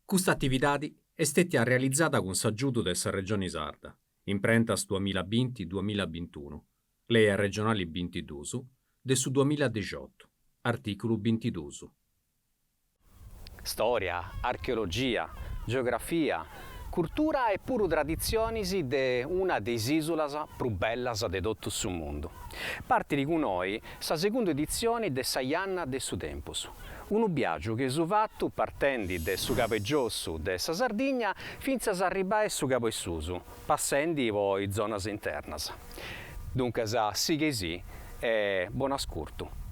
Custa atividadi est stètia realizada cun s'agiudu de sa Regioni Sarda, Imprentas duamilla binti duamilla bintunu, Lei arregionali bintidus de su duamilla dixiotu, artìculu bintidus. Stòria, archeologia, geografia, curtura e puru traditzionis de una de is ìsulas prus bellas de totu su mundu. Partit cun oi sa segundu editzioni de sa Janna de su Tempus, unu biàgiu chi eus fatu partendi de su cabu 'e giossu de sa Sardigna fintzas a arribai a su cabu 'e susu, passendi po is zonas internas. Duncas sigheisì e bonu ascurtu.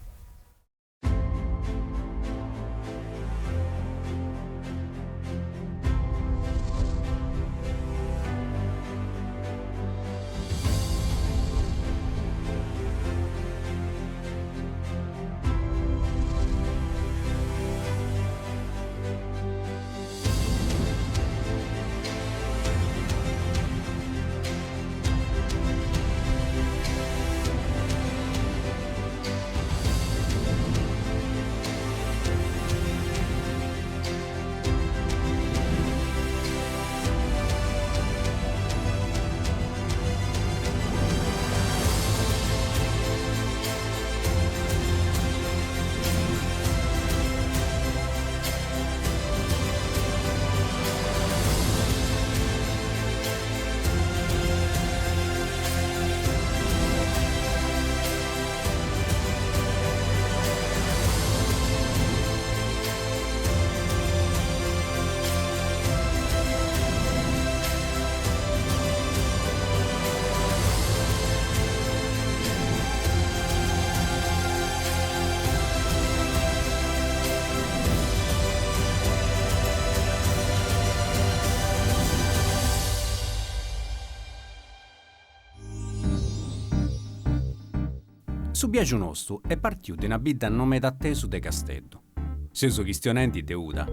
Su biagiu nostu est partiu de una bidda no meda atesu de Casteddu. Seus chistionendi de Uda,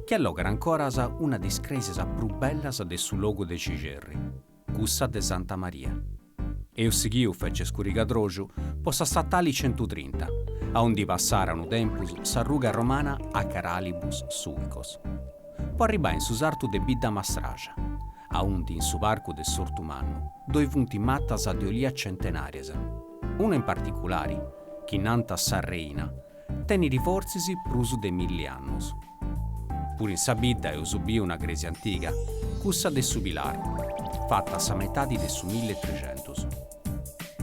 chi allogat ancoras una de is crèsias prus bellas de su logu de Cixerri, cussa de Santa Maria. Eus sighiu fece scurigadroxu po sa statali centutrinta, aundi passara unu tempus sa ruga romana a Caralibus Sulcos, po arribai in su sartu de Bidda Mastraxa, aundi in su parcu de s'Ortu Mannu ddoi funt matas de olia centenàrias, una in particulari, chi nant sa Reina, Tenit fortzis prus de milli annus. Puru in sa bidda eus biu una crèsia antiga, cussa de su Pilar, fata a sa metadi de su millitrexentus.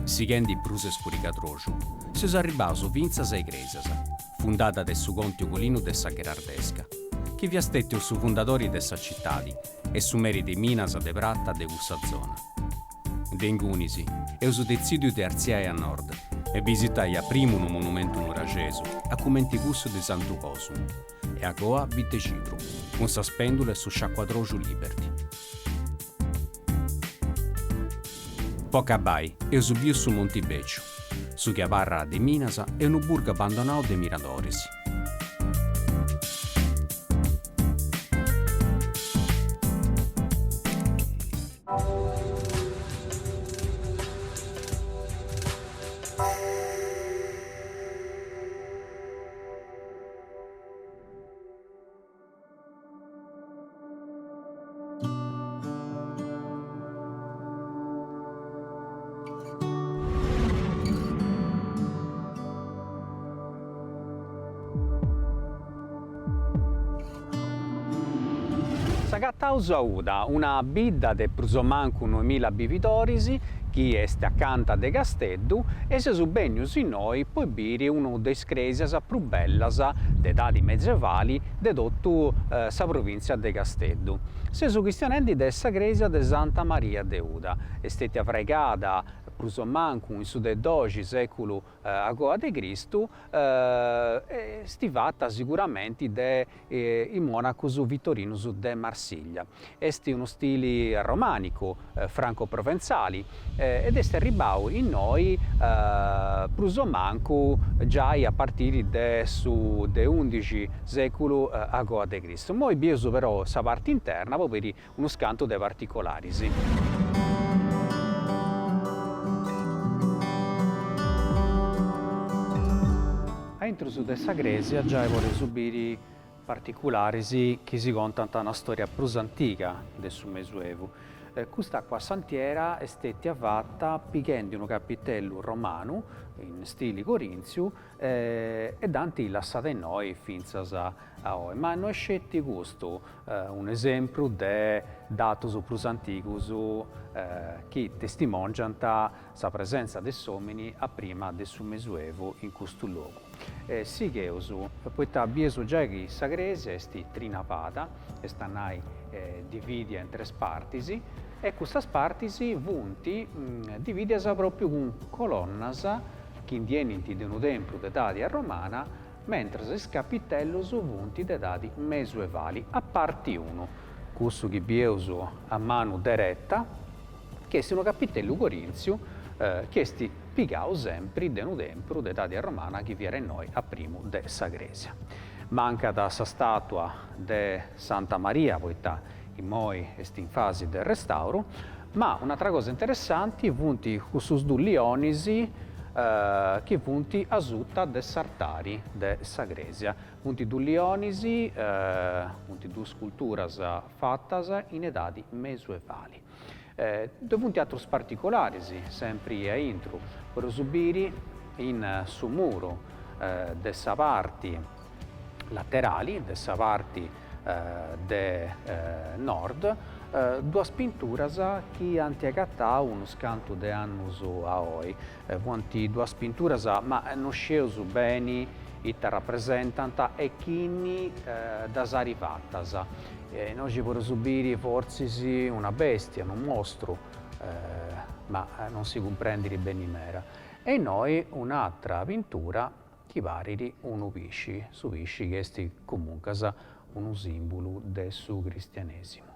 Sighendi prus scurigadroxu, seus arribbaus fintzas a Igrèsias, fundada de su conti Ugolinu de sa Gherardesca, chi fiat stètiu su fundadori de sa citadi e su meri de minas de prata de cussa zona. De ingunis, eus detzìdiu de artziai a nord e bisitai a primu unu monumentu nuraxesu, a cumenti cussu de Santu Còsumu, e agoa Biddexidru, cun sa spèndula e su sciacuadroxu Liberty. Po acabai, eus biu su Monti Bèciu, su chi abarrat de minas e unu burgu abandonau de miradoris. S'agataus a Uda, una bidda de prus o mancu noemila bividoris chi est acanta de Casteddu e seus bennius innoi po biri una de is cresias prus bellas de edadi medievali de totu sa provìntzia de Casteddu. Seus chistionendi de sa crèsia de Santa Maria de Uda, est stètia fraigada prus o mancu in su de doxi sèculu agoa de Cristu e est fata siguramenti de is monacus vitorinus de Marsiglia. Est unu stili romanicu, franco-proventzali, ed est arribbau innoi prus o mancu giai a partiri de su de undixi seculu agoa de Cristu. Immoi bieus però sa parti interna po biri unus cantu de particolaris. Aintrus de sa crèsia giai podeus biri. particularis chi si contant una storia prus antiga de su Mesuevu. Custa acuasantiera est stetia fata pighendi unu capitellu romanu in stili corintziu e dd'ant lassada innoi fintzas a oi. Ma no est sceti custu un'esempru de datus prus antigus chi testimongiant sa presentza de s'omini a prima de su Mesuevu in custu logu. Sigheus, poita bieus giai chi sa crèsia est trinavada, est a nai dividia in tres partis, e custas partis funt dividias pròpriu cun colonnas chi ndi 'enint de unu tempru de edadi arromana, mentras is capitellus funt de edadi mesuevali, a parti unu, cussu chi bieus a manu dereta, chi est unu capitellu corintziu chi est pigau sempri de unu tempru de edadi arromana chi fiat innoi a primu de sa crèsia. Mancat sa stàtua de Santa Maria poita immoi est in fasi de restàuru, ma un'atra cosa interessanti funt cussus dus lionis chi funt asuta de s'artari de sa crèsia. Funt dus lionis, funt duas sculturas fatas in edadi mesuevali. Ddoi funt atrus particularis, sempri a intru, podeus biri in su muru de sa parti laterali, de sa parti de nord, duas pinturas chi ant agatau unus cantu de annus a oi. Funt duas pinturas ma no scieus beni ita rapresentant e chini ddas at fatas. Innoxi podeus biri fortzis una bestia, unu mostru, ma non si cumprendit beni meda. E innoi un'atra pintura chi parit unu pisci, su pisci chi est comuncas unu simbulu de su cristianesimu.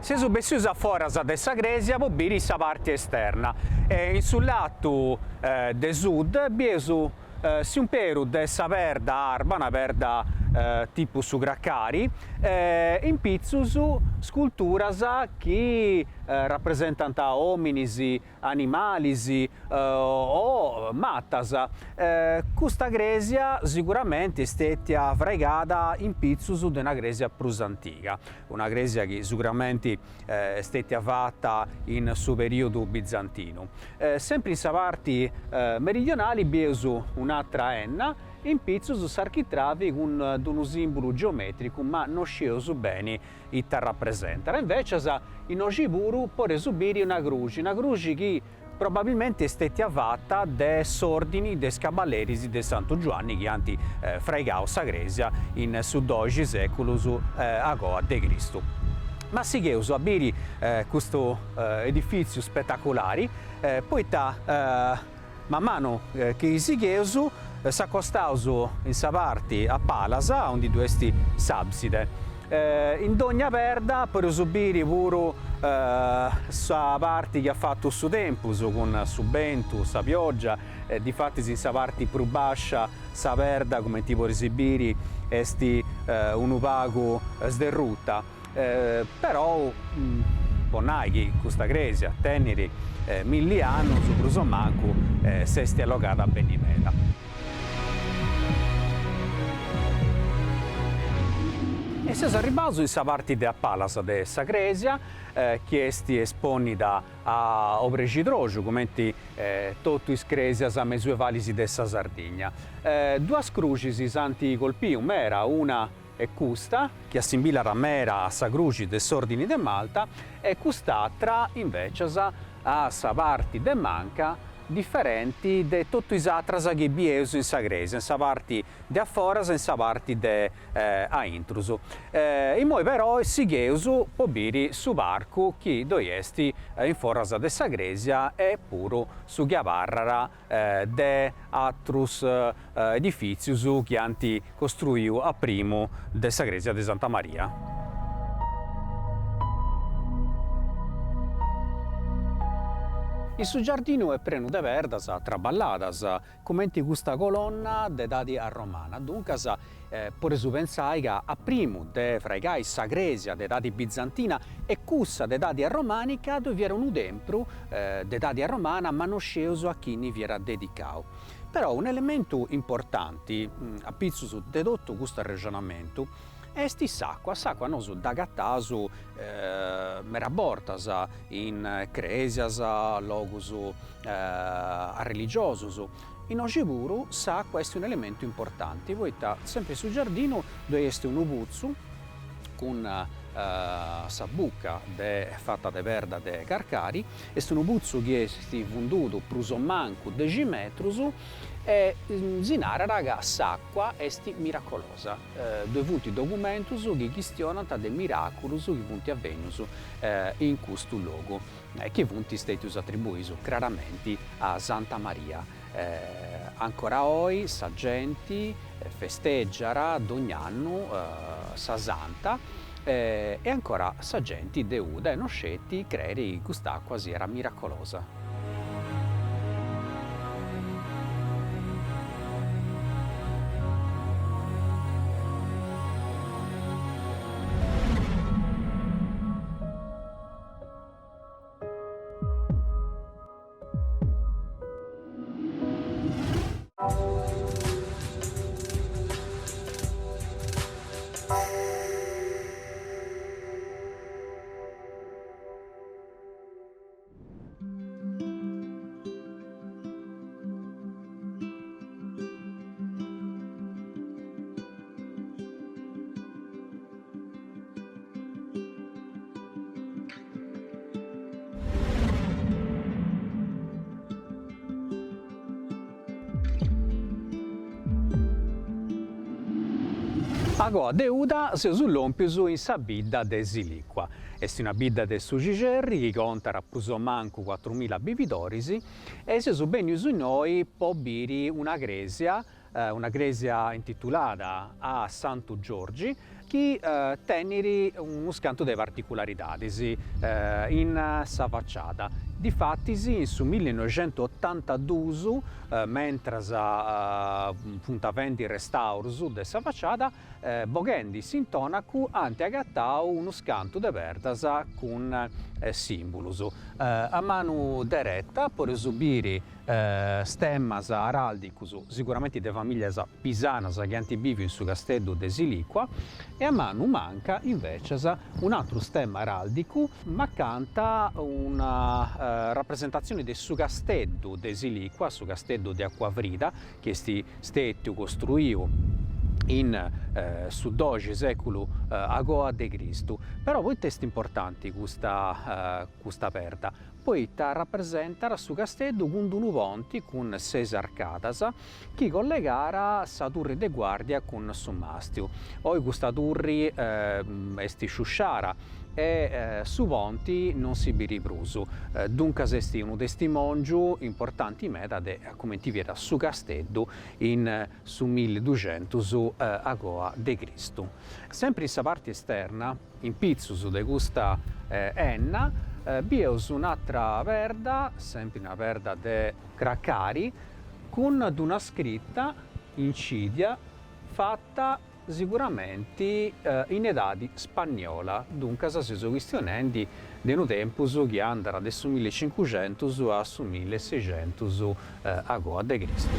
Seus bessius a foras de sa crèsia po biri sa parti esterna e in su latu de sud bieus s'imperu de sa perda arba, una perda tipu su cracari, e in pitzus sculturas chi rapresentant ominis, animalis o matas. Custa crèsia siguramenti est stètia fraigada in pitzus de una crèsia prus antiga, una crèsia chi siguramenti est stètia fata in su perìodu bizantinu. Sempri in sa parti meridionali bieus un'atra 'enna in pitzus s'architravi cun d'unu simbulu geometricu ma no scieus beni ita rapresentat. Invecias innoxi puru podeus biri una cruxi, una cruxi chi probabilmenti est stetia fata de s'ordini de is caballeris de Santu Giuanni chi ant fraigau sa cresia in su doxi seculus agoa de Cristu. Ma sigheus a biri custu edifitziu spetaculari poita man manu chi sigheus s'acostaus in sa parti a palas aundi ddu est s'abside. In dogna perda podeus biri puru sa parti chi at fatu su tempus cun su bentu, sa pioggia, difatis in sa parti prus bascia sa perda cumenti podeis biri est unu pagu sderruta, però po nai chi custa cresia tenit milli annus prus o mancu s'est allogada beni meda. E seus arribbaus in sa parti de a palas de sa crèsia, chi est espònnida a obrexidroxu, cumenti totu is crèsias mesuevalis de sa Sardigna. Duas cruxis s'ant colpiu mera, una est custa, chi assimbillat mera a sa cruxi de s'Òrdini de Malta, e cust'atra, invècias, a sa parti de manca, diferenti de totu is atras chi bieus in sa crèsia, in sa parti de a foras e in sa parti de a intrus. Immoi però sigheus po biri su parcu chi ddoi est in foras de sa crèsia e puru su chi abarrat de atrus edifìtzius chi ant costruiu a primu de sa crèsia de Santa Maria. In su giardinu est prenu de perdas traballadas, cumenti custa colonna de edadi arromana, duncas podeus pentzai ca a primu de fraigai sa crèsia de edadi bizantina e cussa de edadi arromanica ddoi fiat unu tempru de edadi arromana ma no scieus a chini fiat dedicau. Però un'elementu importanti apitzus de totu custu arrexonamentu est s'acua, s'acua nosu dd'agataus meda bortas in cresias, logus arreligiosus, innoxi puru s'acua est un'elementu importanti poita sempri in su giardinu ddoi est unu putzu cun sa buca de fata de perda de carcari, est unu putzu chi est fundudu prus o mancu dexi metrus e si narat ca s'acua est miracolosa. Ddoi funt documentus chi chistionant de miraculus chi funt avènnius in custu logu e chi funt stètius atribuius craramenti a Santa Maria. Ancora oi sa genti festeggiat dogn'annu sa Santa e ancora sa genti de Uda e no sceti creit chi cust'acua siat miracolosa. Agoa de Uda seus lòmpius in sa bidda de Silìcua. Est una bidda de su Cixerri chi contat prus o mancu cuatrumilla bividoris e seus bennius innoi po biri una crèsia, una crèsia intitulada a Santu Giorgi, chi tenit unus cantu de particularidadis in sa faciada. Difatis in su millinoixentuotantadus, mentras funt faendi restaurus de sa faciada, boghendi s'intonacu ant agatau unus cantu de perdas cun simbulus. A manu dereta podeus biri stemmas araldicus, siguramenti de familias pisanas chi ant biviu in su casteddu de Silìcua, e a manu manca invecias un'atru stemma araldicu, ma acanta una rapresentatzioni de su casteddu de Silìcua, su casteddu de Acuafrida, chi est stètiu costruiu in su doxi sèculu agoa de Cristu. Però poita est importanti custa custa perda? Poita rapresentat su casteddu cun d'unu ponti cun ses arcadas chi collegàt sa turri de guardia cun su màstiu. Oi custa turri est sciusciara e su ponti non si biri prus, duncas est unu testimòngiu importanti meda de cumenti fiat su casteddu in su milliduxentus agoa de Cristu. Sempri in sa parti esterna, in pitzus de custa enna, bieus un'atra perda, sempri una perda de cracari, cun d'una scrita incidia fata siguramenti in edadi spanniola, duncas seus chistionendi de unu tempus chi andat de su millicincuxentus a su milleseixentus agoa de Cristu.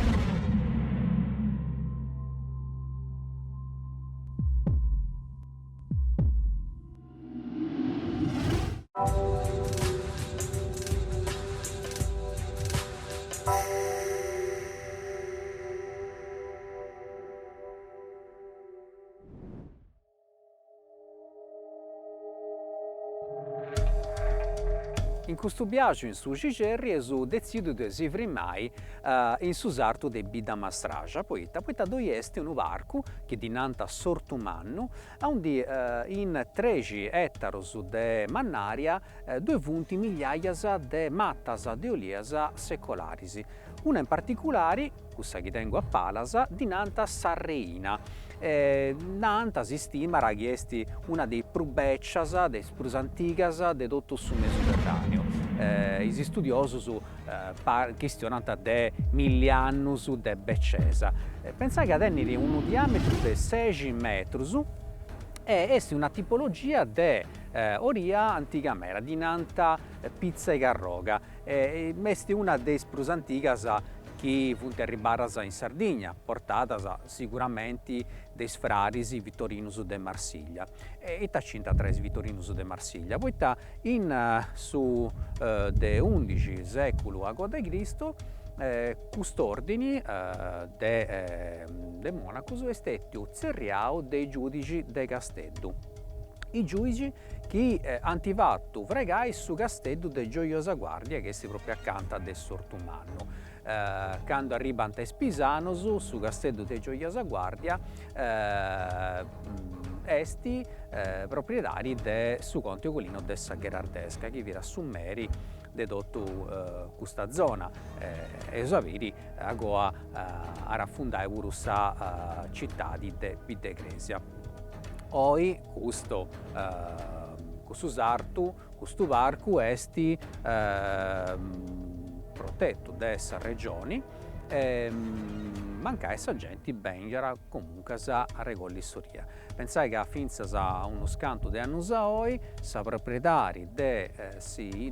In custu biaxu in su Cixerri eus detzidiu de si frimai in su sartu de Bidda Mastraxa, poita? Poita ddoi est unu parcu chi ddi nant S'Ortu Mannu, aundi in trexi etarus de mannaria ddoi funt migliaias de matas de olias secolaris. Una in particulari, cussa chi tengu a palas, ddi nant sa Reina e nant, si stimat chi est una de is prus becias, de is prus antigas de totu su Mesuterraneu. Is istudiosus chistionant de milli annus de becesa. Pentzai ca tenit unu diametru de sexi metrus e est una tipologia de oria antiga meda, ddi nant pitza 'e carroga, est una de is prus antigas chi funt arribbadas in Sardigna, portadas siguramenti de is fraris Vitorinus de Marsiglia. E ita c'intrat tra is Vitorinus de Marsiglia? Poita in su de undixi seculu agoa de Cristu cust'ordini de de monacus est stetiu tzerriau de is giudixis de Casteddu, is giudixis chi ant fatu fraigai su casteddu de Gioiosa Guardia chi est propriu acanta de s'Ortu Mannu. Candu arribant is pisanus, su casteddu de Gioiosa Guardia est propriedadi de su conti Ugolino de sa Gherardesca, chi fiat su meri de totu custa zona, eus a biri agoa at a fundai puru sa citadi de Biddecresia. Oi custu custu sartu Custu parcu est protetu de sa Regioni e mancai sa genti bengiat comuncas a arregolli s'olia. Pentzai ca fintzas a unus cantu de annus a oi sa propriedadi de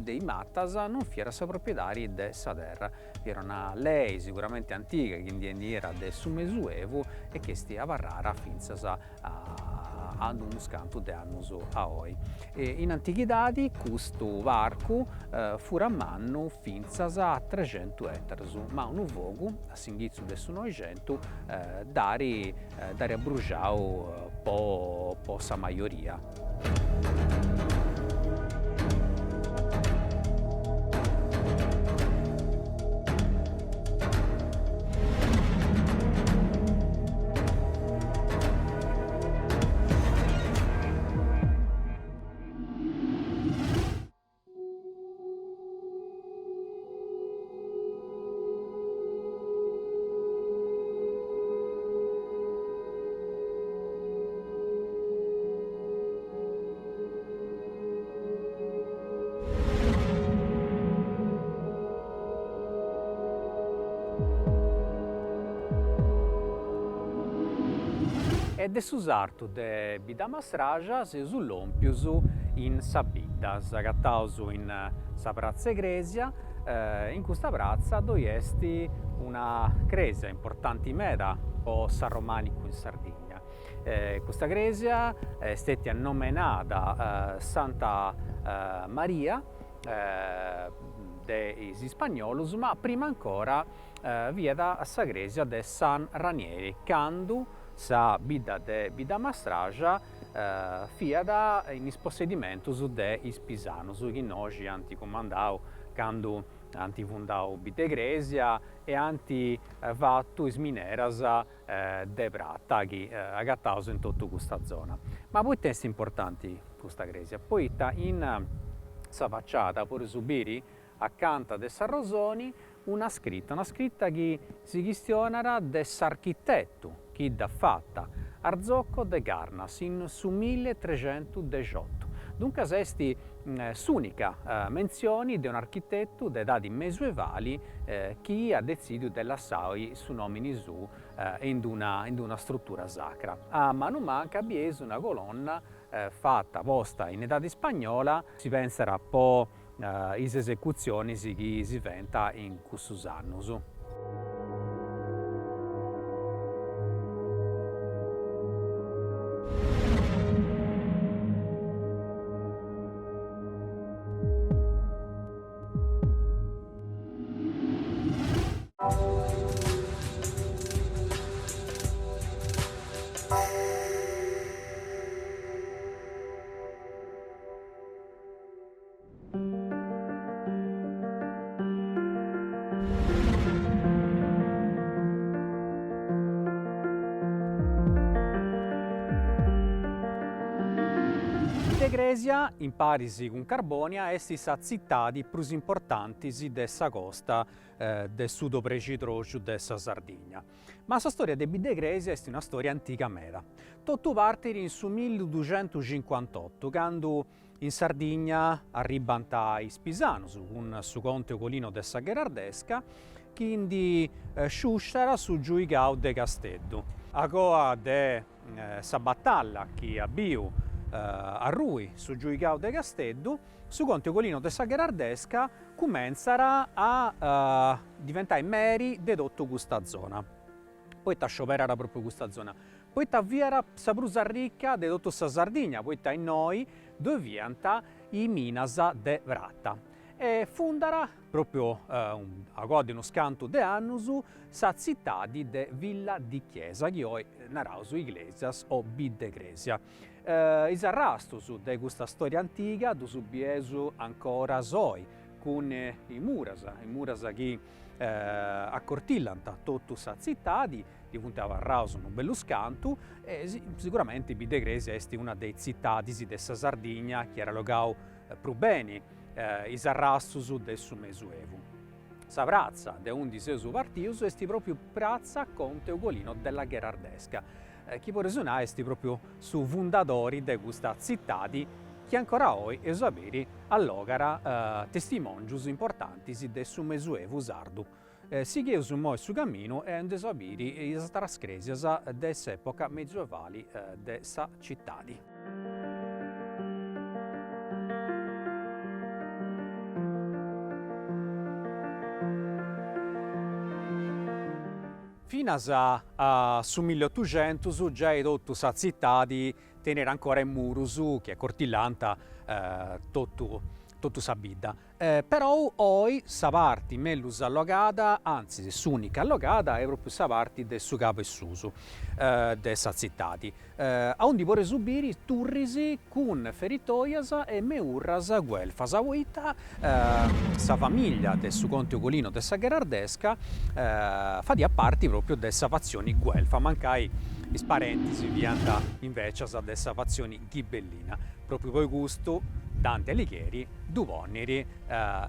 de is matas non fiat sa propriedadi de sa terra, fiat una lei siguramenti antiga chi ndi 'eniat de su Mesuevu e chi est abarrada fintzas a a unus cantu de annus a oi. In antighidadi custu parcu furat mannu fintzas a trexentu etarus, ma unu fogu a s'inghitzu de su Noixentu dd'at dd'at abruxau po po sa majoria. E de su sartu de Biddamastraxa seus lòmpius in sa bidda, s'agataus in sa pratza 'e cresia, in custa pratza ddoi est una cresia importanti meda po s'arromanicu in Sardigna. Custa cresia est stetia nomenada Santa Maria de is ispagnolus, ma prima ancora fiat sa cresia de San Ranieri, candu sa bidda de Biddamastraxa fiat in is possedimentus de is pisanus, chi innoxi ant cumandau candu ant fundau Biddecresia e ant fatu is mineras de prata chi agataus in totu custa zona. Ma poita est importanti custa cresia? Poita in sa faciada podeus biri acanta de s'arrosoni una scrita, una scrita chi si chistionat de s'architetu chi dd'at fata, Arzocco de Garnas in su milletrecentudexiottu. Duncas est s'unica mentzioni de un'architetu de edadi mesuevali chi at detzidiu de lassai su nomini suu in d'una in d'una struttura sacra. A manu manca bieis una colonna fata posta in edadi spagnola, si pensat po is esecutzionis chi si fent in cussus annus. Biddecresia, in paris cun Carbonia, est sa tzitadi prus importantis de sa costa de su Doprexidroxu de sa Sardigna. Ma sa storia de Biddecresia est una storia antiga meda. Totu partit in su milliduxentucincuantottu, candu. In Sardigna arribant is Pisanus cun su conte Ugolino de sa Gherardesca chi ndi sciusciat su giuigau de Casteddu. A coa de sa batalla chi at biu arrui su giuigau de Casteddu, su conte Ugolino de sa Gherardesca cumentzat a diventai meri de totu custa zona. Poita scioberat propriu custa zona? Poita fiat sa prus arrica de totu sa Sardigna, poita innoi ddoi fiant is minas de prata. E fundat, propriu a coa de unus cantu de annus, sa tzitadi de Villa di Chiesa, chi oi naraus Iglesias o Bidd'e Cresia. Is arrastus de custa storia antiga ddus bieus ancoras oi, cun is muras, is muras chi acortillant totu sa tzitadi, ndi funt abarraus unu bellu scantu e siguramenti Bidd'e Cresia est una de is tzitadis de sa Sardigna chi at allogau prus beni is arrastus de su Mesuevu. Sa pratza de aundi seus partius est propriu pratza Conte Ugolino della Gherardesca, chi podeus nai est propriu su fundadori de custa tzitadi chi ancora oi, eus a biri, allogat testimongius importantis de su Mesuevu sardu. Sigheus immoi su caminu e andeus a biri is atras cresias de s'epoca mesuevali de sa citadi. Finas a su milliotuxentus giai totu sa tzitadi teniat ancora is murus chi acortillànt totu totu sa bidda. Perou oi sa parti mellus allogada, antzis s'unica allogada, est propriu sa parti de su cabu 'e susu de sa tzitadi, aundi podeus biri turris cun feritoias e meurras guelfas, poita sa familia de su conte Ugolino de sa Gherardesca fadiat parti propriu de sa fatzioni guelfa, mancai is parentis fiant invecias de sa fatzioni ghibellina. Propriu po custu Dante Alighieri ddu ponnit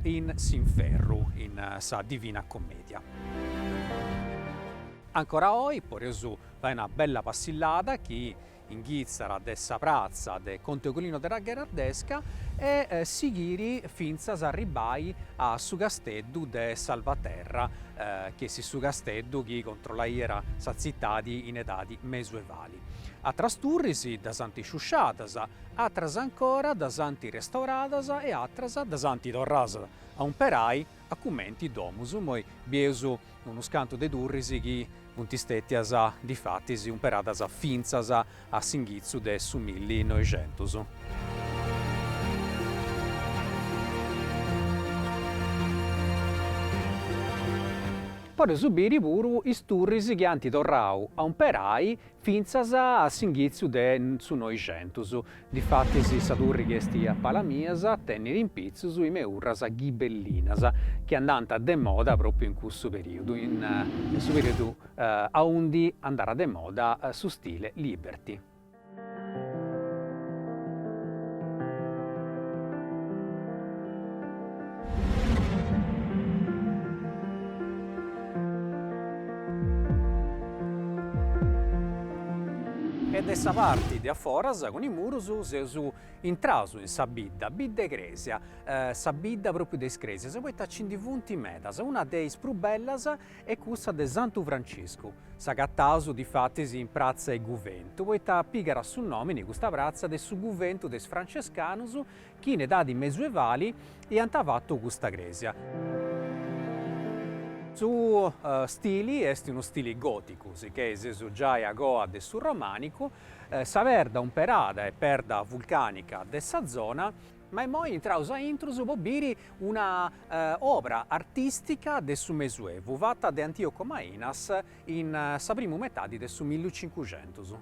in s'inferru, in sa Divina Commedia. Ancora oi podeus fai una bella passillada chi inghitzat de sa pratza de Conte Ugolino della Gherardesca e sighiri fintzas a arribbai a su casteddu de Salvaterra, chi est su casteddu chi controllaiat sa tzitadi in edadi mesuevali. Atras turris ddas ant sciusciadas, atras ancora ddas ant restauradas e atras ddas ant torradas a umperai a cumenti domus. Immoi bieus unus cantu de turris chi funt stètias difatis umperadas fintzas a s'inghitzu de su millinoixentus. Podeus biri puru is turris chi ant torrau a umperai fintzas a s'inghitzu de su Noixentus. Difatis sa turri chi est a palas mias tenit in pitzus is meurras ghibellinas, chi andant de moda pròpriu in cussu perìodu, in su perìodu aundi andat de moda su stile Liberty. E de sa parti de a foras, cun is murus, seus intraus in sa bidda, Bidd'e Cresia, sa bidda propriu de is cresias, poita ci ndi funt medas, una de is prus bellas est cussa de Santu Franciscu, s'agataus difatis in pratza 'e Guventu, poita pigat su nomini custa pratza de su guventu de is francescanus chi in edadi mesuevali iant fatu custa crèsia. Su stili est unu stili gòticu, sicchei seus giai agoa de su romànicu, sa perda umperada est perda vulcànica de sa zona, ma immoi intraus a intrus po biri una obra artìstica de su Mesuevu fata de Antioco Mainas in sa primu metadi de su millicincuxentus.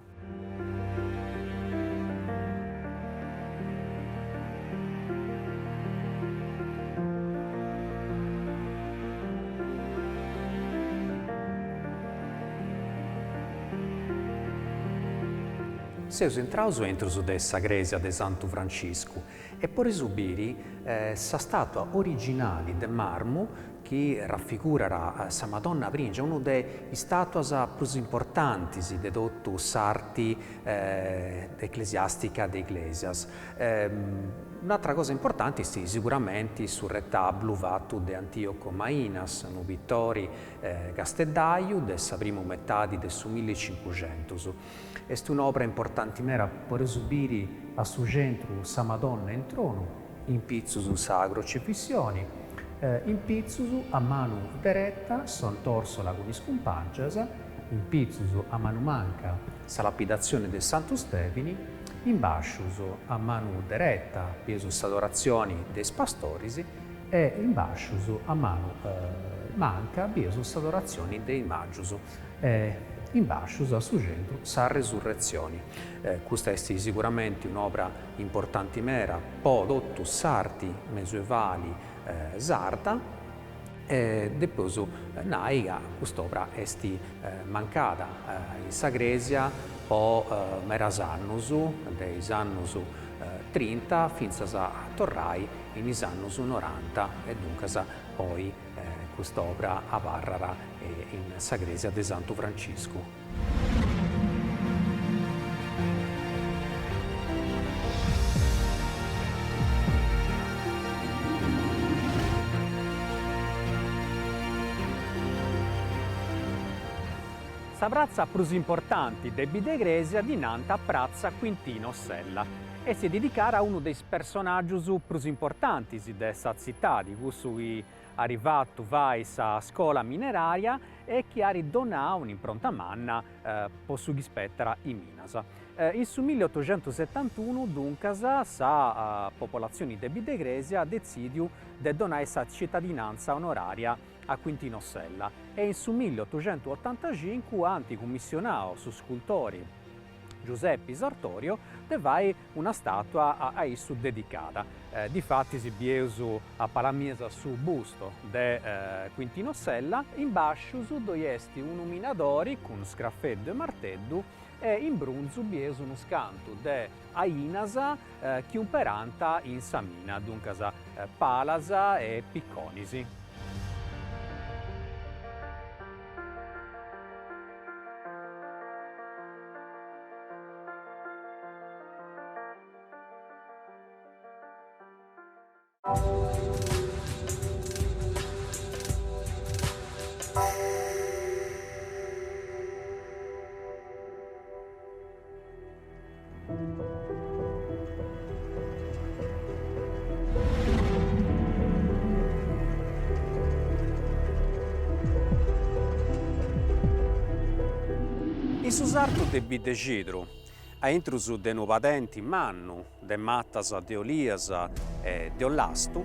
Seus intraus aintrus de sa crèsia de Santu Franciscu e podeus biri sa stàtua originali de marmu chi rafigurat sa Madonna Prìngia, unu de is stàtuas prus importantis de totu s'arti eclesiàstica de Iglesias. Un'atra cosa importanti est siguramenti su retablu fatu de Antioco Mainas, unu pitori casteddaju de sa primu metadi de su millicincuxentus. Est un'obra importanti mera, podeus biri a su centru sa Madonna in tronu, in pitzus sa crocifissioni, in pitzus a manu dereta Sant'Orsola cun is cumpàngias, in pitzus a manu manca sa lapidatzioni de Santu Stèvini, in bàscius a manu dereta bieus s'adoratzioni de is pastoris e in bàscius a manu manca bieus s'adoratzioni de is màgius e in bàscius a su centru sa resurretzioni. Custa est siguramenti un'obra importanti mera po totu s'arti mesuevali sarda e depeus nai ca cust'obra est mancada in sa crèsia po medas annus, de is annus trinta fintzas a torrai in is annus noranta e duncas oi cust'obra abarrat in sa crèsia de Santu Franciscu. Sa pratza prus importanti de Bidd'e Cresia ddi nant Pratza Quintino Sella. Est dedicada a unu de is personàgius prus importantis de sa tzitadi, cussu chi at fatu fai sa scola mineraria e chi at donau un'impronta manna po su chi spetat is minas. In su milliotoxentusetantunu duncas sa popolatzioni de Bidd'e Cresia at detzidiu de donai sa citadinantza onoraria a Quintino Sella e in su milliotoxentuotantacincu ant cummissionau su scultori Giuseppi Sartorio de fai una statua a issu dedicada. Difatis bieus a palas mias su busto de Quintino Sella, in bàscius ddoi est unu minadori cun scrafeddu e marteddu e in brunzu bieus unus cantu de ainas chi umperant in sa mina, duncas palas e piconis. In su sartu de Biddexidru, a intrus de unu padenti mannu de matas de olias e de ollastu,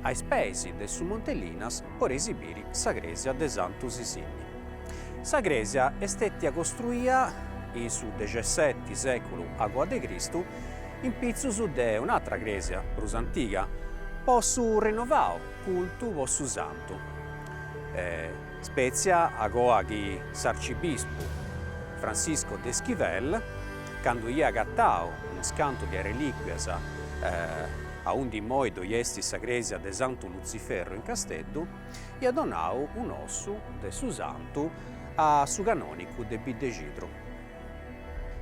a is peis de su Monte Linas podeis biri sa crèsia de Santu Sisinni. Sa crèsia est stètia costruia in su dexesseti sèculu agoa de Cristu in pitzus de un'atra crèsia prus antiga po su rinnovau cultu po su santu, spètzia agoa chi s'arcibispu Francisco de Esquivel, candu iat agatau unus cantu de arrelìcuias aundi immoi ddoi est sa crèsia de Santu Lutziferru in Casteddu, iat donau un'ossu de su santu a su canònicu de Biddexidru.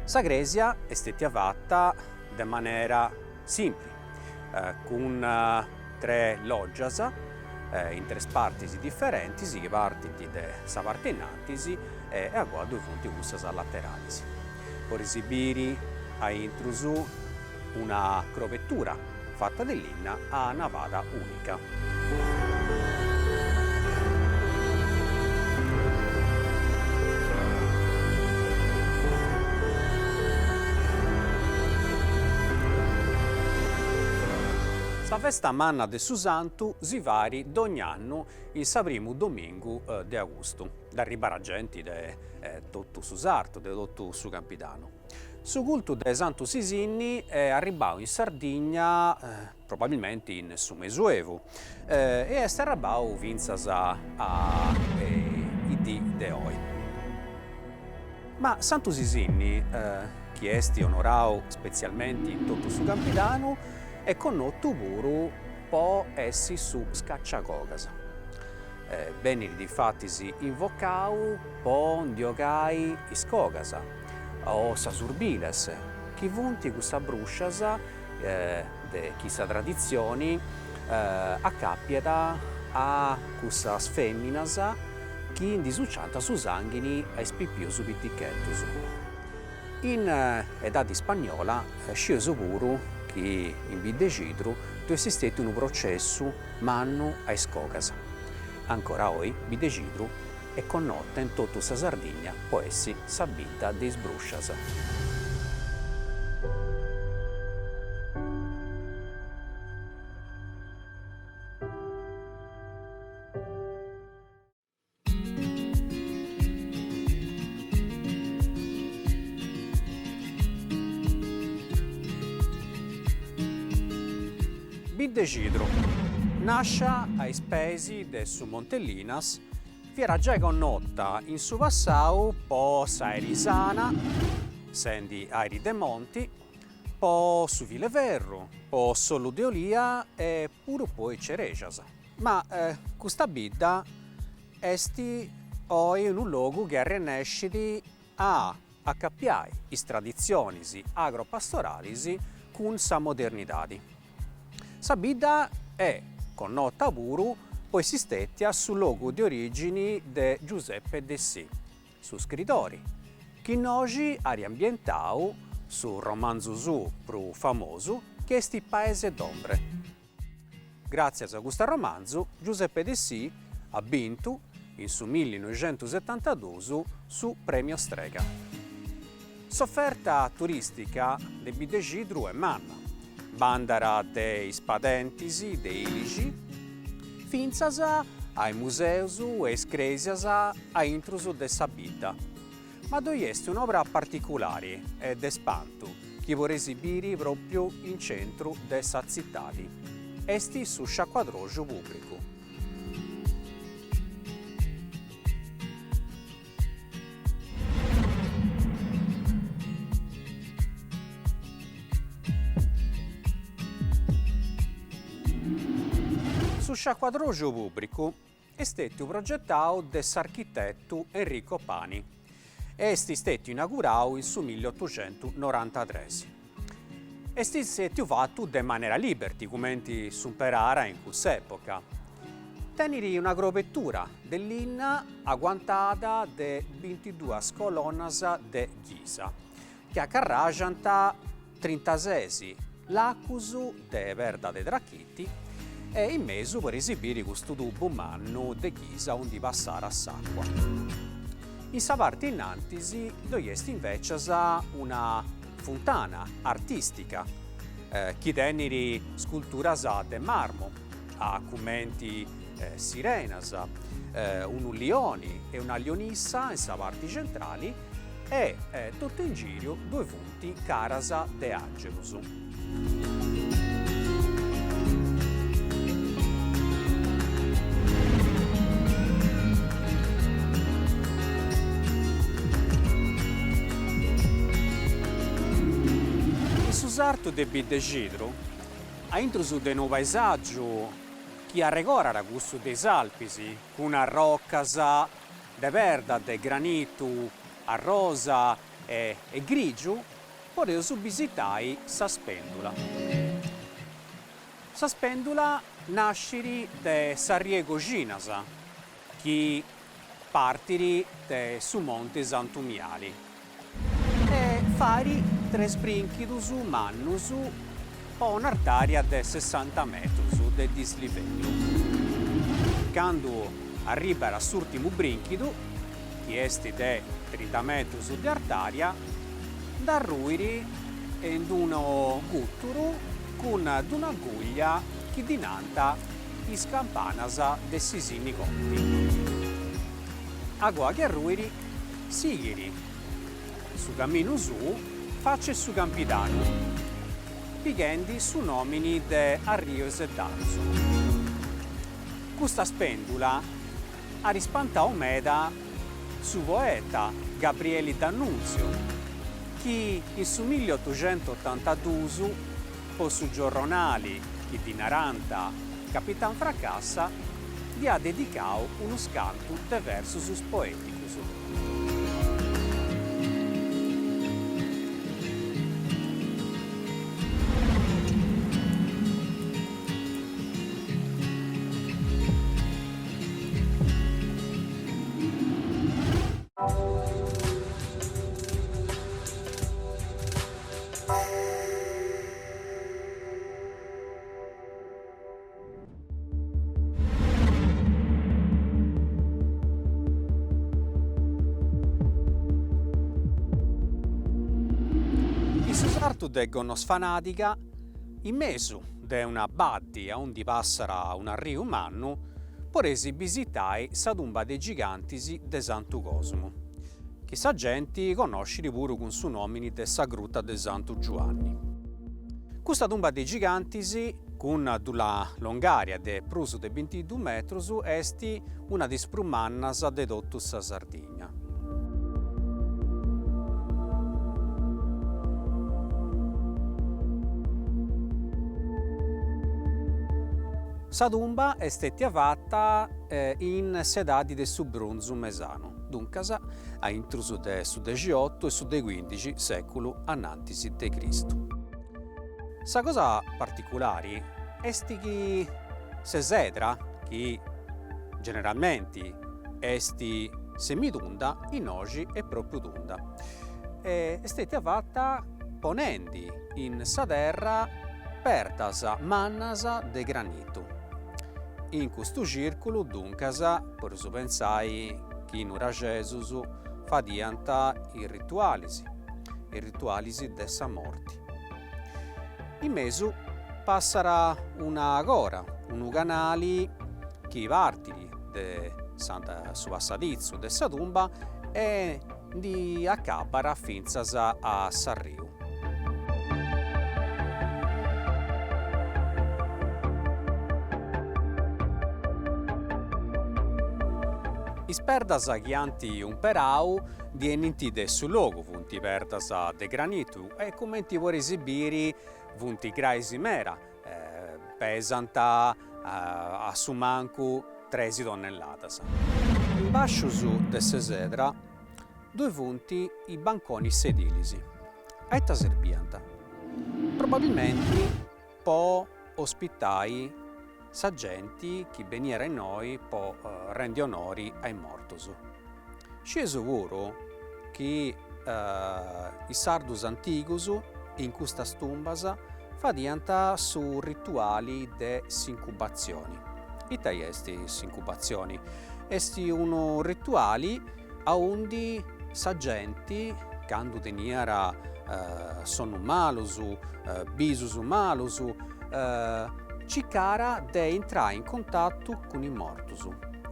Sa crèsia est stètia fata de manera simpli, cun tres lògias in tres partis diferentis chi partint de sa parti innantis e agoa ddoi funt cussas lateralis. Podeis biri a intrus una crobetura fata de linna a navada ùnica. Sa festa manna de su santu si fait dogn'annu in sa primu domingu de agustu. Nd'arribat genti de totu su sartu, de totu su Campidanu. Su cultu de Santu Sisinni est arribbau in Sardigna probabilmenti in su Mesuevu e est arrabau fintzas a is dì de oi. Ma Santu Sisinni, chi est onorau spetzialmenti in totu su Campidanu, est connotu puru po essi su scacciacogas. Benit difatis invocau po ndi 'ogai is cogas o sas urbiles, chi funt cussas brùscias de. chi sa traditzioni acapiat a cussas feminas chi ndi suciant su sanghini a is pipius piticheddus. In edadi ispagnola scieus puru chi in Biddexidru ddu est stetiu unu processu mannu a is cogas. Ancora oi Biddexidru est connota in totu sa Sardigna po essi sa bidda de is bruscias. Biddexidru, nàscia a is peis de su Monte Linas, fiat giai connota in su passau po s'aeri sana, sendi aeri de monti, po su fileferru, po s'ollu de olia e puru po is cerexas. Ma custa bidda est oi unu logu chi arrennescit a acapiai is traditzionis agropastoralis cun sa modernidadi. Sa bidda est connota puru po essi stètia su logu de orìgini de Giuseppe Dessì, su scritori, chi innoxi at ambientau su romanzu suu prus famosu chi est Paese d'ombre. Gràtzias a custu arromanzu, Giuseppe Dessì at bintu, in su millinoixentusetantadus, su Premio Strega. S'oferta turìstica de Biddexidru est manna, bandat de is padentis de ilixi fintzas a is museus e is crèsias a intrus de sa bidda. Ma ddoi est un'obra particulari e de spantu chi podeis biri pròpriu in centru de sa tzitadi, est su sciacuadroxu pùbricu. Su sciacuadroxu pùbricu Est stètiu progetau de s'architetu Enrico Pani e est stètiu inaugurau in su milliotuxentunorantatres. Est stètiu fatu de manera liberty, cumenti s'umperara in cuss'època. Tenit una crobetura de linna aguantada de bintiduas colonnas de ghisa, chi acarraxant trintases lacus de perda de trachiti e in mesu podeis biri custu tubu mannu de ghisa aundi passat s'acua. In sa parti innantis ddoi est invecias una funtana artistica chi tenit sculturas de marmu a cumenti sirenas, unu lioni e una lionissa in sa parti centrali e totu in giriu ddoi funt caras de àngelus. In su sartu de Biddexidru, a intrus de unu paesàgiu chi arregorat cussu de is Alpis, cun arrocas de perda de granitu arrosa e grigiu, podeus bisitai sa Spèndula. Sa Spèndula nascit de s'arriu 'e Coxinas, chi partit de su Monti Santu Miali e fait tres brìnchidus mannus po un'artària de sessanta metrus de dislivellu. Candu arribat a s'ùrtimu brìnchidu, chi est de trinta metrus de artària, nd'arruit in unu gùturu cun d'una guglia chi ddi nant is campanas de Sisinni Conti. Agoa chi arruit, sighit su caminu suu faci su Campidanu, pighendi su nòmini de Arriu 'e Seddalzu. Custa spèndula at ispantau meda su poeta Gabrieli D'Annunzio, chi in su milliotuxentuotantaduus, po su giorronali chi ddi narant Capitan Fracassa, ddi at dedicau unus cantu de versus poèticus. In su sartu de Gonnosfanadiga, in mesu de una baddi aundi passat un'arriu mannu, podeis bisitai sa tumba de gigantis de Santu Cosmu, chi sa genti connoscit puru cun su nòmini de sa Gruta de Santu Giuanni. Custa tumba de gigantis, cun d'una longària de prus de bintidus metrus, est una de is prus mannas de totu sa Sardigna. Sa tumba est stètia fata in s'edadi de su Brunzu Mesanu, duncas a intrus de su dexiotu e su de cuindixi sèculu anantis de Cristu. Sa cosa particulari est chi s'esedra, chi generalmenti est semitunda, innoxi est pròpriu tunda, est stètia fata ponendi in sa terra perdas mannas de granitu. In custu cìrculu, duncas, podeus pentzai chi is nuraxesus fadiant is ritualis, is ritualis de sa morti. In mesu passat una cora, unu canali chi partit de su passaditzu de sa tumba e ndi acabat fintzas a s'arriu. Is perdas chi ant umperau ndi 'enint de su logu, funt perdas de granitu e cumenti podeis biri funt grais meda, pesant a su mancu tresi tonnelladas. In bàscius de s'esedra ddoi funt is banconis sedilis. A ita serbiant? Probabilmenti po ospitai sa genti chi beniat innoi po rendi onori a is mortus. Scieus puru chi is sardus antigus in custas tumbas fadiant su rituali de s'incubatzioni. Ita est s'incubatzioni? Est unu rituali aundi sa genti candu teniat sonnus malus, bisus malus, circàt de intrai in contatu cun is mortus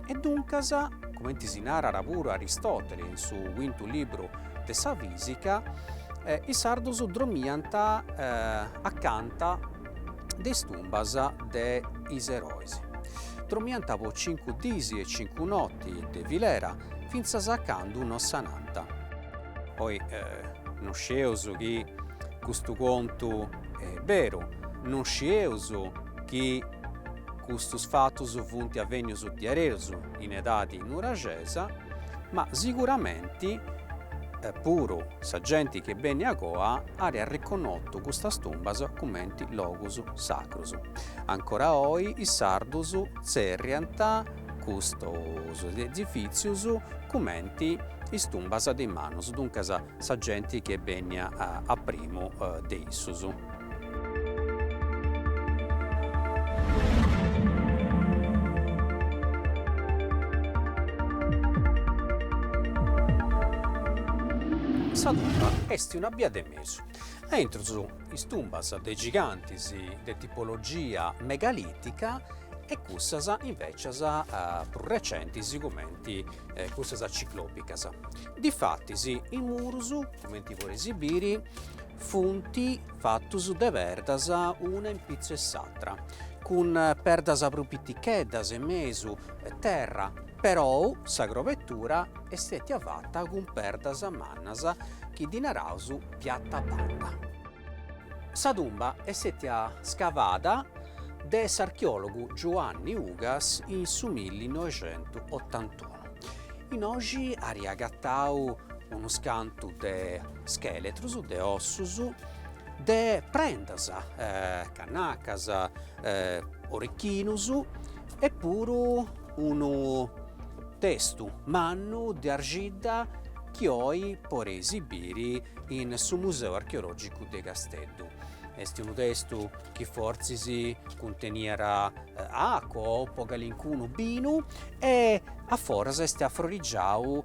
e duncas, cumenti si narat puru Aristotele in su cuintu libru de sa Fisica, is sardus dromiant acanta de is tumbas de is erois. Dromiant po cincu dis e cincu noti de filera, fintzas a candu no sanant. Poi no scieus chi custu contu est beru, no scieus chi custus fatus funt avènnius diaderus in edadi nuraxesa, ma siguramenti puru sa genti chi est bènnia agoa at arreconnotu custas tumbas cumenti logus sacrus. Ancora oi is sardus tzerriant custus edifìtzius cumenti is tumbas de is mannus, duncas sa genti chi est bènnia a primu de issus. Sa tumba est una bia de mesu, a intrus is tumbas de gigantis de tipologia megalìtica e cussas invècias prus recentis cumenti cussas ciclòpicas. Difatis is murus, cumenti podeis biri, funt fatus de perdas una in pitzu 'e s'atra, cun perdas prus piticheddas in mesu, terra, perou sa crobetura est stètia fata cun perdas mannas chi ddi naraus piattabanda. Sa tumba est stètia scavada de s'archeòlogu Giuanni Ugas in su millinoixentuotantunu. Innoxi at agatau unus cantu de schèletrus, de ossus, de prendas, cannacas, orichinus e puru unu testu mannu de arxidda chi oi podeis biri in su Museu Archeològicu de Casteddu. Est unu testu chi fortzis cunteniat acua o po calincunu binu e a foras est afrorigiau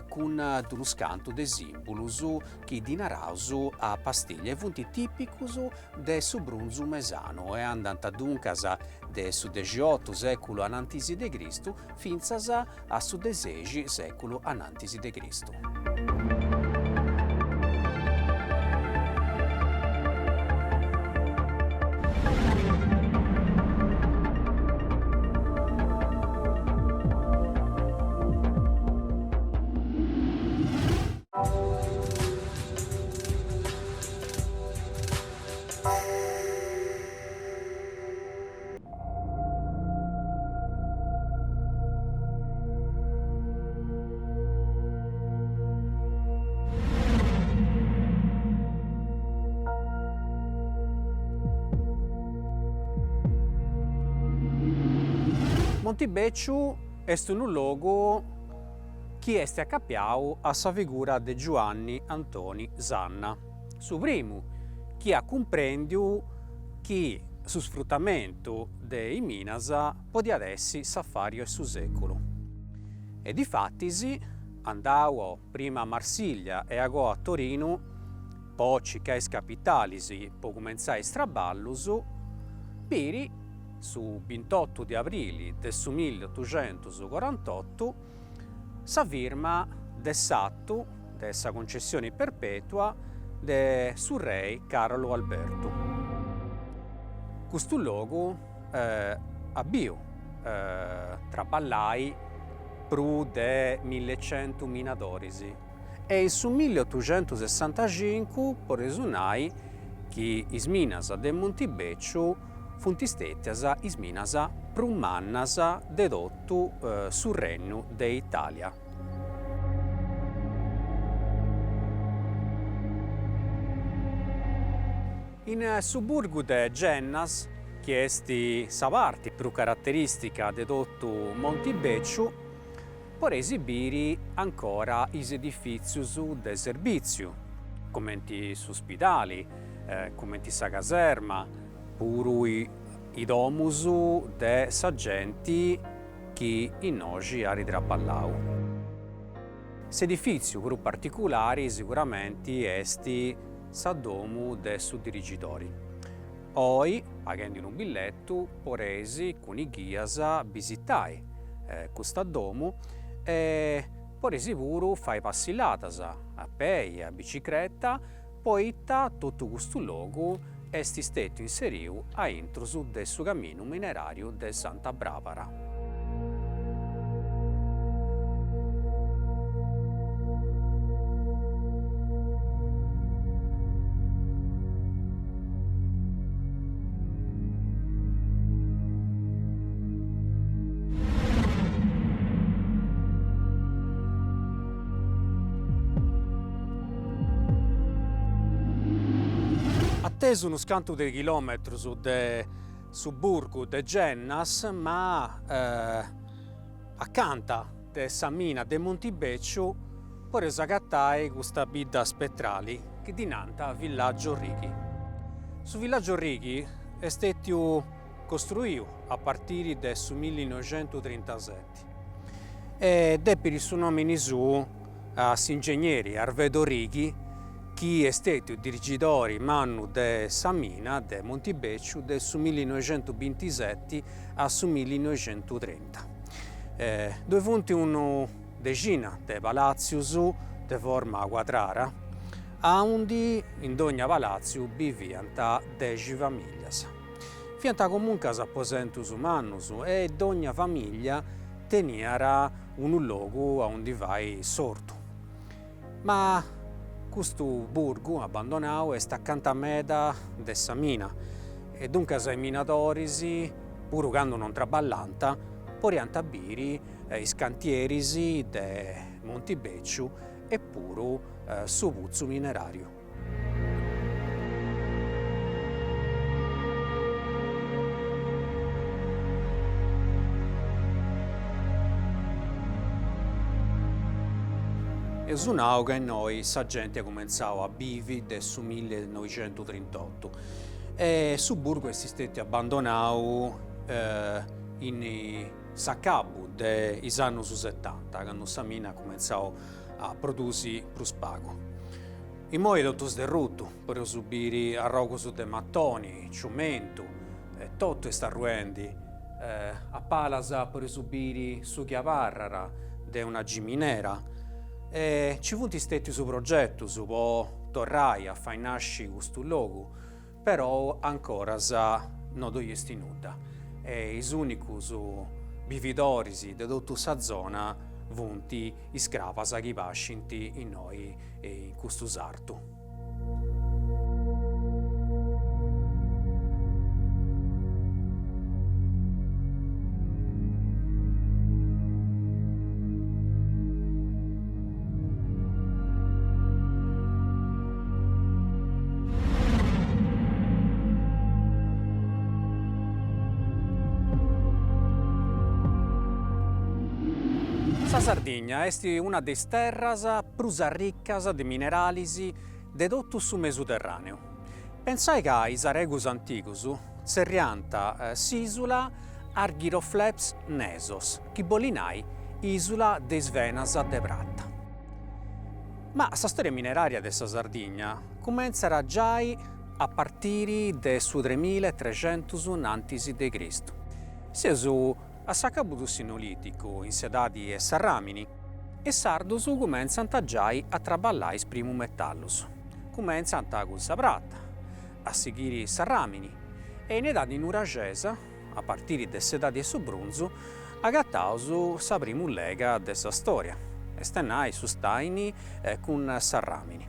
cun d'unus cantu de simbulus chi ddi naraus a pastiglia e funt tipicus de su brunzu mesanu e andant duncas de su dexiotu seculu anantis de Cristu fintzas a su de sexi seculu anantis de Cristu. Montibèciu est unu logu chi est acapiau a sa figura de Giuanni Antoni Sanna, su primu chi at cumprendiu chi su sfrutamentu de is minas podiat essi s'afàriu 'e su sèculu. E difatis, andau prima a Marsiglia e agoa a Torinu po circai is capitalis po cumentzai is traballus, biri su bintotu de abrili de su milliotuxentus-corantotu, sa firma de s'atu de sa concessioni perpetua de su rei Càrolu Albertu. Custu logu at biu traballai prus de millecentu minadoris e in su milliotuxentusessantacincu podeus nai chi is minas de Montibèciu funt stètias is minas prus mannas de totu su Rennu de Itàlia. In su burgu de Gennas, chi est sa parti prus caraterìstica de totu Montibèciu, podeis biri ancora is edifìtzius de serbìtziu, cumenti su spidali, cumenti sa caserma, puru is domus de sa genti chi innoxi at traballau. S'edifìtziu prus particulari siguramenti est sa domu de su dirigidori. Oi, paghendi unu billetu, podeis cun is ghias bisitai custa domu e podeis puru fai passilladas a pei, a bicicreta, poita totu custu logu est stetiu inseriu a intrus de su caminu minerariu de Santa Brabara. Atesu unus cantu de chilometrus de su burgu de Gennas, ma acanta de sa mina de Montibèciu podeus agatai custa bidda spetrali chi ddi nant Villaggio Righi. Su Villaggio Righi est stètiu costruiu a partiri de su millinoixentutrintaseti e depit su nomini suu a s'ingegneri Arvedo Righi chi est stètiu dirigidori mannu de sa mina de Montibèciu de su millinoixentubintiseti a su millinoixentutrinta. Ddoi funt unu dexina de palàtzius de forma cuadrara, aundi in dogna palàtziu biviant dexi famìllias. Fiant comuncas aposentus mannus e dogna famìllia teniat unu logu aundi fai s'ortu. Ma custu burgu abbandonau est acanta meda de sa mina e duncas is minadoris, puru candu non traballànt, podiant biri is cantieris de Montibèciu e puru su putzu mineràriu. Eus nau ca innoi sa genti at cumentzau a bivi de su millinoixentutrintotu. E su burgu est stetiu abbandonau in s'acabu de is annus setanta, candu sa mina at cumentzau a produsi prus pagu. Immoi est totu sderrutu, podeus biri arrogus de matoni, ciumentu, totu est arruendi, a palas podeus biri su chi abarrat de una giminera e nci funt stètius progetus po torrai a fai nasci custu logu, perou ancoras no ddoi est nudda e is ùnicus bividoris de totu sa zona funt is crabas chi pascint innoi in custu sartu. Sa Sardigna est una de is terras prus arricas de mineralis de totu su Mesuterràneu. Pensai ca is aregus antigus tzerriànt s'ìsula Argyrofleps Nesos, chi bolit nai ìsula de is venas de prata. Ma sa stòria minerària de sa Sardigna cumentzat giai a partiri de su tremilatrexentus innantis de Cristu. Seus a s'acabu de su Neolìticu, in s'edadi 'e s'arràmini, is sardus cumentzant giai a traballai is primus metallus. Cumentzant cun sa prata, a sighiri s'arràmini e in edadi nuraxesa, a partiri de s'edadi 'e su brunzu, agataus sa primu lega de sa storia, est a nai su stàini cun s'arràmini.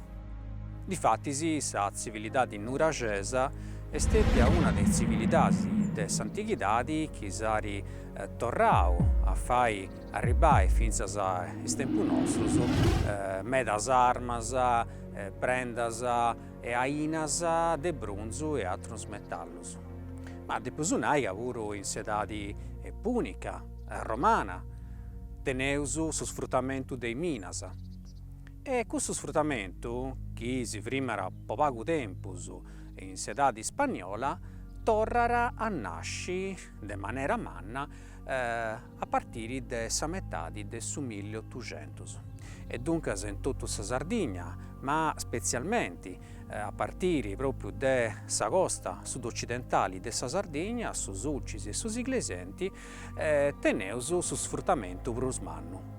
Difatis sa tzivilidadi nuraxesa est stètia una de is tzivilidadis de s'antighidadi chi s'at torrau a fai arribbai fintzas a is tempus nostrus medas armas, prendas e ainas de brunzu e atrus metallus. Ma depeus nai ca puru in s'edadi pùnica, romana, teneus su sfrutamentu de is minas. E custu sfrutamentu, chi si frimat po pagu tempus in s'edadi ispanniola, torrat a nasci de manera manna a partiri de sa metadi de su milliotuxentus e duncas in totu sa Sardigna, ma spetzialmenti a partiri pròpriu de sa costa sud-ocidentali de sa Sardigna, su Sulcis e su Iglesienti, teneus su sfrutamentu prus mannu.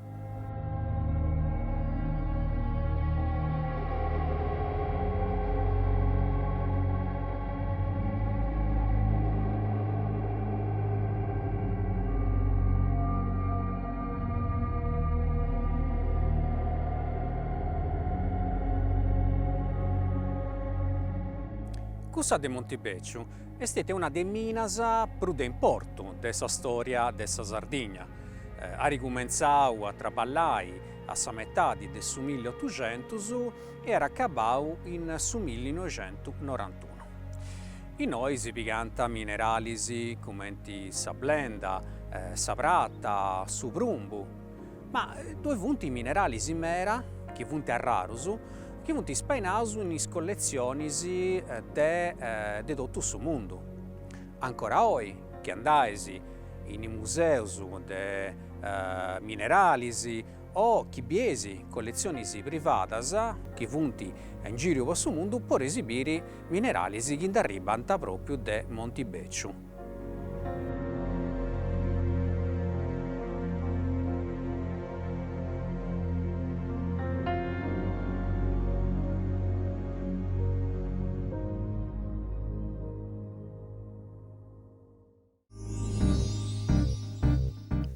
Cussa de Montibèciu est stètia una de is minas prus de importu de sa stòria de sa Sardigna. At cumentzau a traballai a sa metadi de su milliotuxentus e at acabau in su millinoixentunorantunu. Innoi si pigant mineralis cumenti sa blenda, sa prata, su prumbu, ma ddoi funt mineralis meda chi funt arrarus, chi funt spainaus in is colletzionis de de totu su mundu. Ancora oi chi andais in is museus de mineralis o chi bieis colletzionis privadas chi funt in giru po su mundu podeis biri mineralis chi nd'arribant pròpriu de Montibèciu.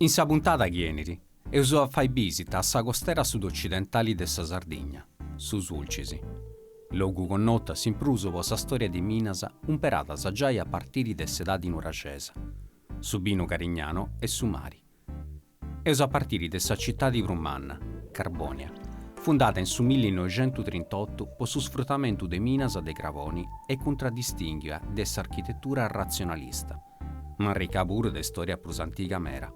In sa puntada chi 'enit, eus a fai bisita a sa costera sud-ocidentali de sa Sardigna, su Sulcis, logu connotu a s'imprus po sa storia de minas umperadas giai a partiri de s'edadi nuraxesa, su binu Carignano e su mari. Eus a partiri de sa citadi prus manna, Carbònia, fundada in su millinoixentutrintotu po su sfrutamentu de minas de cravoni e cuntradistìnghia de s'architetura ratzionalista, ma arrica puru de stòria prus antiga mera.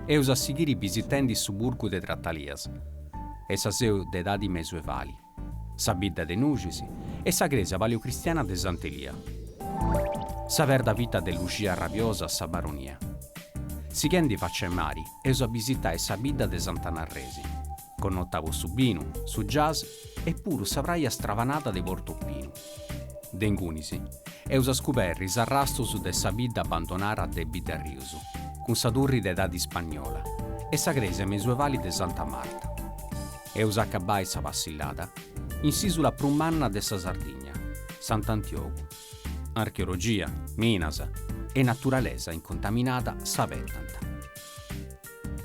Eus a sighiri bisitendi su burgu de Tratalias e sa seu de edadi mesuevali, sa bidda de Nuxis e sa crèsia paleocristiana de Sant'Elia. Sa perda fita de Luxia Arrabiosa a sa Baronia. Sighendi facci 'e mari eus a bisitai sa bidda de Sant'Anna Arresi, connota po su binu, su jazz e puru sa praja stravanada de Porto Pinu. De ingunis eus a scuberri is arrastus de sa bidda abbandonara de Biddarrius, cun sa turri de edadi ispagnola e sa crèsia mesuevali de Santa Marta. Eus a acabbai sa passillada in s'ìsula prus manna de sa Sardigna, Sant'Antiogu. Archeologia, minas e naturalesa incontaminada s'abetant.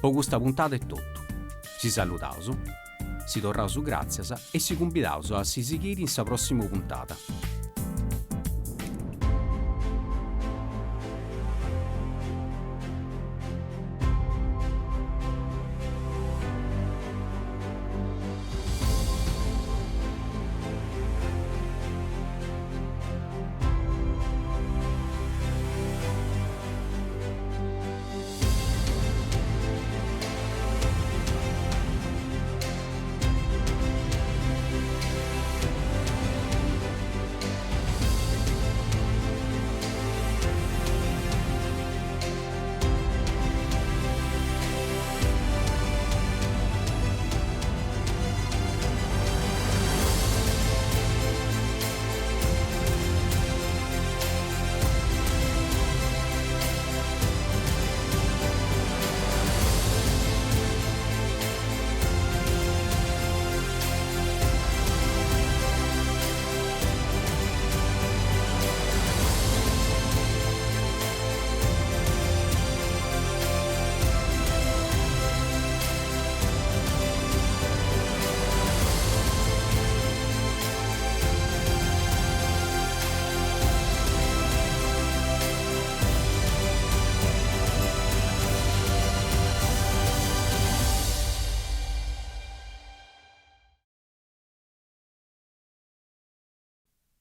Po custa puntada est totu. Si saludaus, si torraus gràtzias e si cumbidaus a si sighiri in sa pròssimu puntada.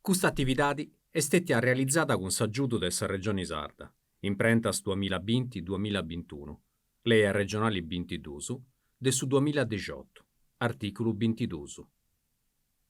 Custa atividadi est stètia realizada cun s'agiudu de sa Regioni Sarda, imprentas duamillabinti duamillabintunu, Lei arregionali bintiduus de su duamilladixiotu, artìculu bintiduus.